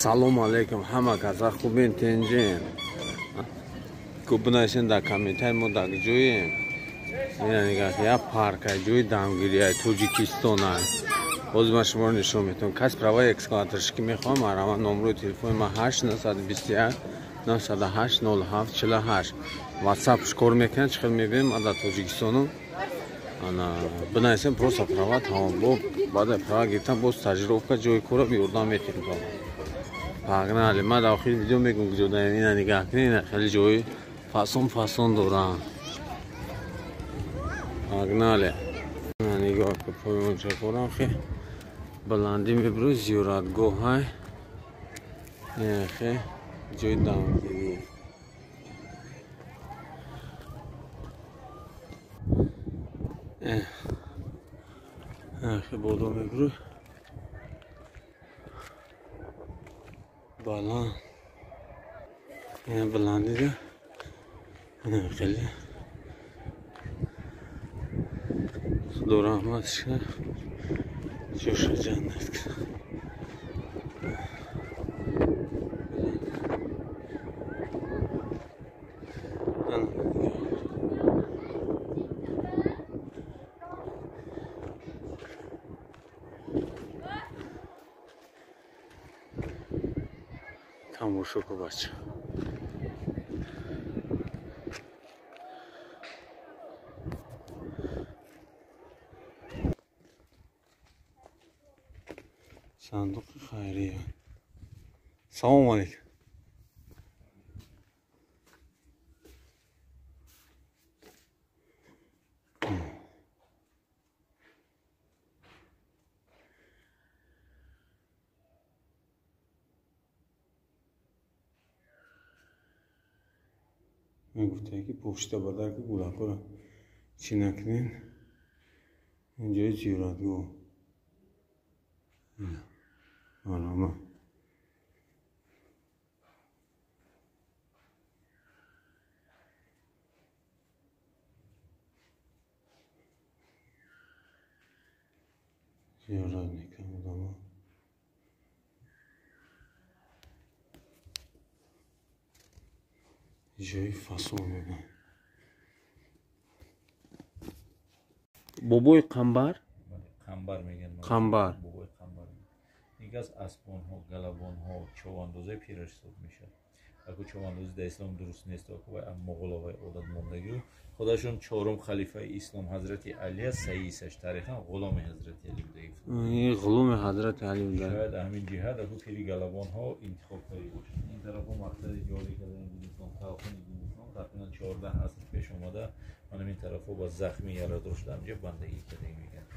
Салом алейкум, ҳама каса хубен, тенҷен. Ку бинависен дар комментарий, мо дар ҷоем. Ина нигоҳ, як парка, ҷои дамгирия, Тоҷикистон. Боз ман шуморо нишон метавам. Кас праваи экскаваторшикӣ мехоҳам, марҳамат, номрои телефони ман 8 921 908 07 48. WhatsApp кор мекунад, чӣ хел мебинем, ман дар Тоҷикистонам. Ана бинависем, просто права тамом. Бо баъд права гирифтан боз стажировка, ҷои кора ёрдам метиҳем. Погнали, ман дар охири видео мегӯм куҷо даем. Ина нигаҳ кунед, ина хеле ҷои фасон фасон дорам. Погнали. Ина нигоҳ ки поёнча корам, хе баландӣ мебурӯ, зиёратгоҳай. Ина хе ҷои дамгирӣ. Хе боло мебурӯ. Баланд. Ина баландида. Ина хеле. Худо раҳматш кунад. Ҷоша ҷаннат кунад. Тамошо ку, бача. Сандуқи хайрия. Салому алейкум. Мегуфтае ки пошта ба дарки гулакҳоро чӣ накунем. Ин ҷои зиёратгоҳ. Марҳамат. Зиёрат мекунанд одамо. Ҷои фасон мебинам. Бобои Қамбар? Қамбар мегӯянд. Қамбар. Бобои Қамбар. Ин кас аспонҳо, галабонҳо, човандозои пираш ҳисоб мешавад. Аку човандозӣ дар ислом дуруст нест, вай моғоловай одат мондагиу. Худашон чорум халифаи ислом ҳазрати Алия саисаш тарихан ғуломи ҳазрати Али буда. Ин ғуломи ҳазрати Али буда. Шояд ҳамин ҷиҳат аку пири галабонҳо интихоб карда бошад. Ин тарафо мақсади ҷорӣ кардани дини ислом, талқини дини ислом тақрибан 14 аср пеш омада, ман ҳамин тарафҳо ба захми ярадор шуда, ҳамҷа бандагӣ карда мегӯянд.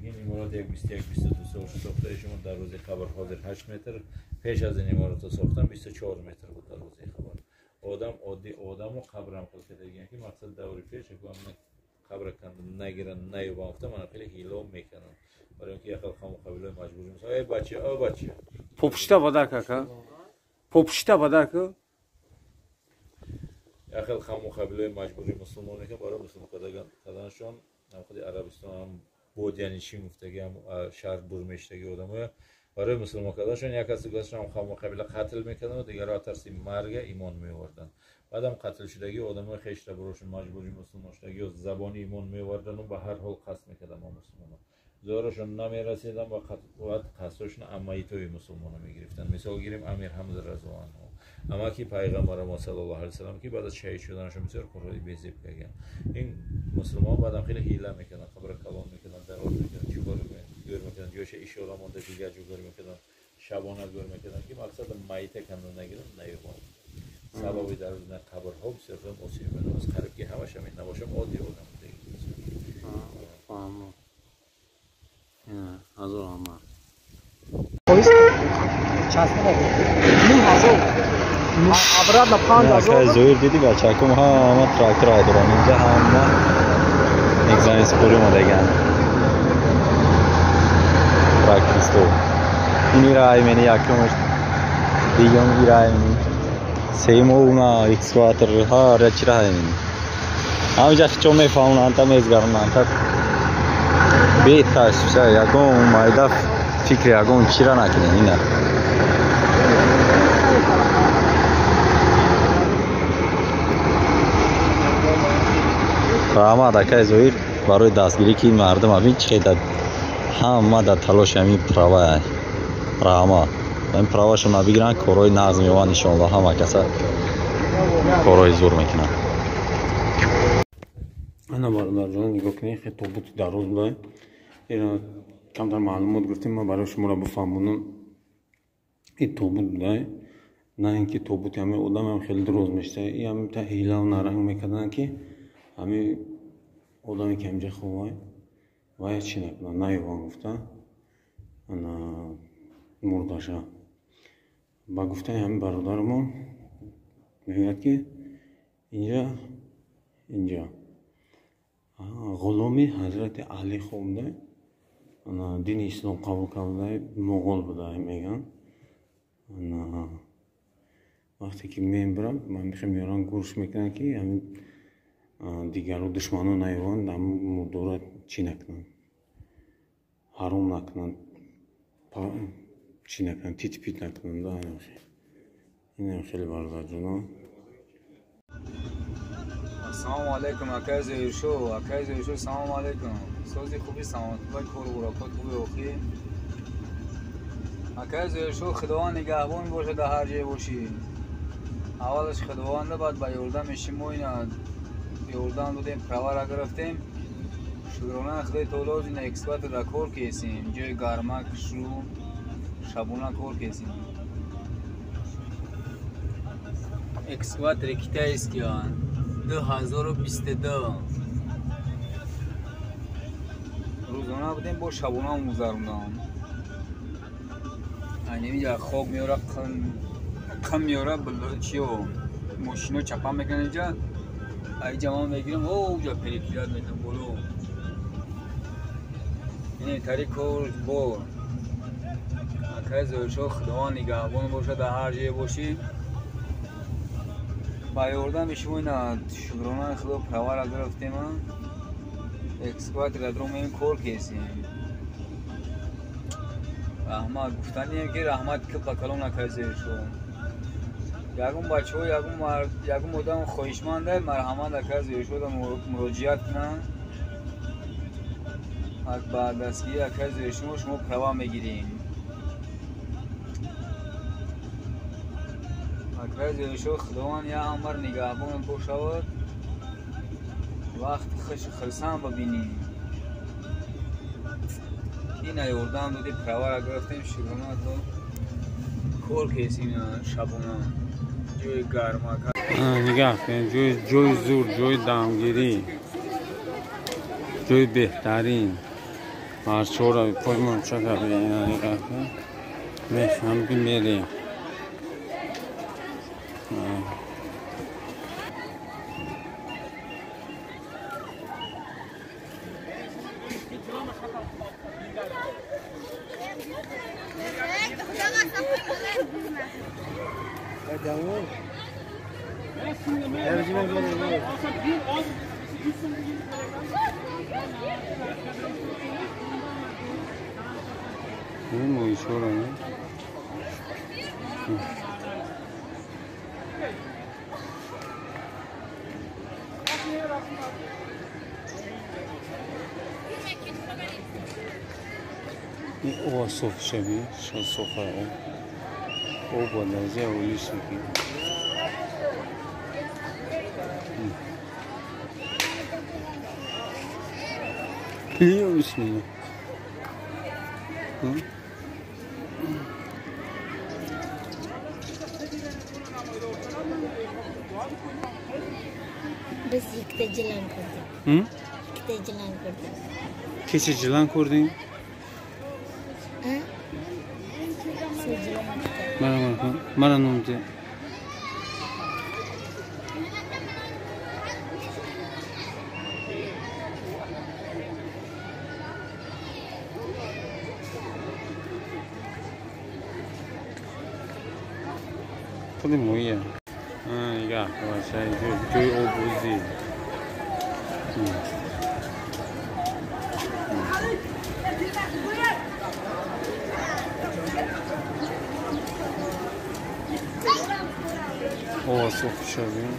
Ин иморат як 21-22 сол сохтаи шумо, дарвозаи қабр ҳозир 8 метр, пеш аз ин иморатро сохтан 24 метр буд дарвозаи қабр. Одам оддӣ одаму қабрам хел кардагиан ки мақсад даври пеш қабра канда нагиранд, наёбанд гуфта, мана хеле ҳило мекунанд, барои ин ки як хел қавму қабилаи маҷбур мисол: «Эй бача, о бача». Попушта ба дарк, ака. Попушта ба дарк. Як хел қавму қабилаи маҷбури мусулмон мекунанд барои мусулмон карданашон. Ҳам худи Арабистон, ҳам бодиянишин гуфтаги, ҳам шаҳр бур мештаги одамоя барои мусулмон карданашон як каси гузаштан, қавму қабила қатл мекарданд, дигарро аз тарси марга имон меоварданд. Баъдам қатлшудагӣ одамои хештаборошон маҷбури мусулмон шудагӣ забони имон меовардану ба ҳар ҳол қасд мекарданд ма мусулмонон. Зоҳирашон намерасиданд ва қасдошон аммаитои мусулмонро мегирифтанд. Мисол гирем Амир Ҳамза разиаллоҳу анҳу, амаки пайғамбаро мо саллаллоҳу алайҳи васаллам, ки баъд аз шаҳид шуданашон бисёр корҳои безеб карданд. Ин мусулмон баъдам хеле ҳила мекарданд, қабра калон мекарданд, дароз мекарданд, чӣ кор гӯр мекарданд, ҷояша ишора монда дигар ҷо гӯр мекарданд, шабона гӯр мекарданд, ки мақсад майита канда нагиранд, наёбанд. Сабаби дарозина қабрҳо бисёр осиё менамоз, қариб ки ҳамаш ҳамин набошам, оддӣ одам. Фаҳмо. Ҳазор раҳмат. Обратно 5000. Зоир, диди, бачакум ҳама трактор доранд инҷа, ҳама экзамен спорӣ омадаган трактористо. Ин ира мени якумаш, дуюм ира мени, сеюм уна экскаватор, ҳар чира мени. Ҳамҷа хичо мефаҳмонанд, та мезгаронанд, та беташша, ягон майда фикри ягон чира накунед. Ина. Раҳмат акай Зоир барои дастгирӣ ки мардум абин чӣ хел ҳама дар талоши ҳамин права. Раҳмат. Ҳамин правашонро бигиранд, корҳои нағз меованд иншоалло, ҳама каса корҳои зур мекунанд. Ана бародарҷон, нигоҳ кунед, хеле тобути дароз буда. Ина камтар маълумот гирифтем, ман барои шуморо бифаҳмонам. Ин тобут буда, на ин ки тобути ҳамин одам ҳам хеле дароз мешта. И ҳамин та ҳилаву наранг мекарданд ки ҳамин одаме ки ҳаминҷа ховай вай чӣ накунад, наёванд гуфта ана мурдаша. Ба гуфтаи ҳамин бародарамон мегӯяд ки инҷа ғуломи ҳазрати Алӣ хобда, дини ислом қабул карда, моғол буда мегӯянд. Вақте ки мебарам, ман меорам гӯш мекунанд ки ҳамин дигару душмано наёванд, ҳамин мурдора чӣ накунанд, ҳаром накунанд, чӣ накунанд, титпит накунанд. Инам хеле бародарҷоно. Ассалому алайкум, акай Зоиршо, акай Зоиршо, салому алайкум. Сози хуби, саломатӣ, кору буракот хуби охӣ. Акай Зоиршо, Худованд нигаҳбон бошад дар ҳар ҷое бошӣ. Аввалаш Худованда, баъд ба ёрдами шумо ина ёрдам додем, правара гирифтем. Шукрона Худои таоло ина экскаватор дар кор кесем, ҷои гармак, шу, шабона кор кесем. Экскаватори китайский 2022. Рӯзона будем, бо шабона гузарондам. Айнемиҷа хок меора, қим меора, чиё мошино чапа мекунанд инҷа. Айҷа ман мегирам, оҷа перекидат метам боло. Ин тари кор бор. Акай Зоиршо, Худованд нигаҳбон бошад дар ҳар ҷое бошӣ. Ба ёрдами шумо ина шукронаи Худо правара гирифтем, экскаватор дромем кор кесем. Раҳмат гуфтанием ки раҳмат ки ба калом акай Зоиршо. Ягон бачаҳо, ягон одам хоҳишманда, марҳамат акай Зоиршо муроҷиат кунанд. Ба дастгирии акай Зоиршо шумо права мегирем. Акай Зоиршо, Худованд як амр нигаҳбон бошавад, вақти хуш хурсанд бибинӣ. Ина ёрдам додӣ, правара гирифтем, шукрона кор кесем шабона, ҷои гармак. Нигаҳ кунед, ҷои зур, ҷои дамгирӣ, ҷои беҳтарин. Марчора поймон чака нигаҳ кунед, мехоҳам ки мерем. Ин соф шаби, софа о бо дараҷаи олӣ шуд. Бисмилла. Biz ikkita jilan ko'rdik. Ikkita jilan ko'rdik. Kecha jilan ko'rding? Ha? Mana mana nomchi. Худи моя. Я, ҷои оббозӣ. О, соф шавем.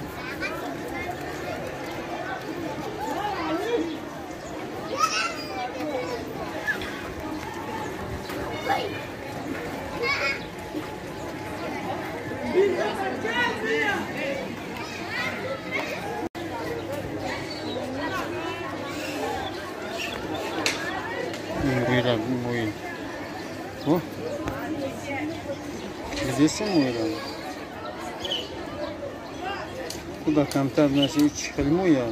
Муира, муи. О! Здесь муира. Куда камтар наси чӣ хел муя?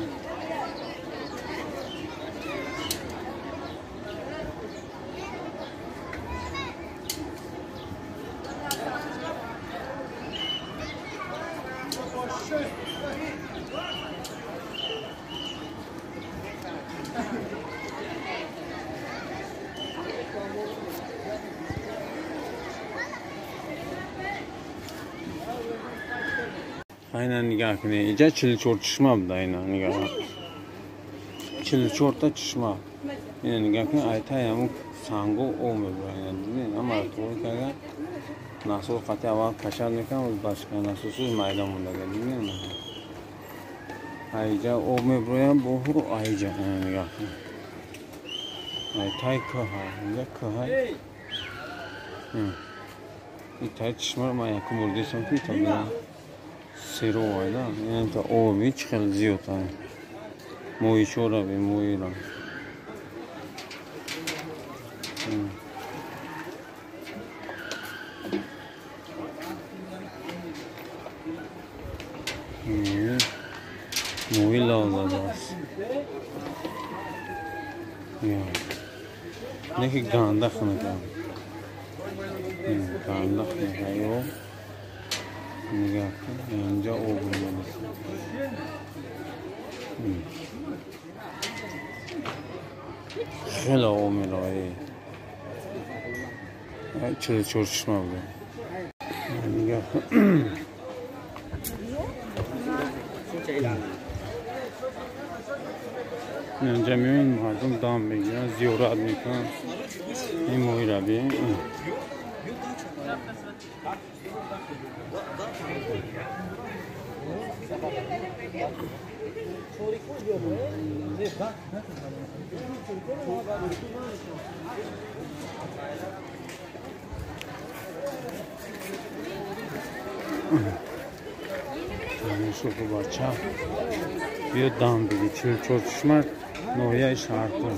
Айна нигаҳ кунед, инҷа 44 чишма буда. Айна нигаҳ, 44та чишма. Ина нигаҳ кунед, айтай ҳамун санго об мебура. Ина дидед, ҳамаро туғри карда насос қати аввал кашад мекунад, башка насосуз майда мондага. Дидед, айҷа об мебурояд боҳу айҷа. Ина нигаҳ кунед, айтай кӯҳа, инҷа кӯҳа. Итай чишмаро ман якум бор дидам, ки ита серовай, да? Это оби чӣ хел зиёд. Моҳичора би моҳира. Моҳи лав задааст. Не ки ганда хунука. Ганда хунука ё. Нигоҳ кун, инҷа об омадааст. Хеле об меравад. 44 чишма буда. Нигоҳ кун. Инҷа мебинед, мардум дам мегиранд, зиёрат мекунанд. Ин моҳира бин. Шуку бача биё дам биги. 44 чишма, ноҳияи Шаҳртон.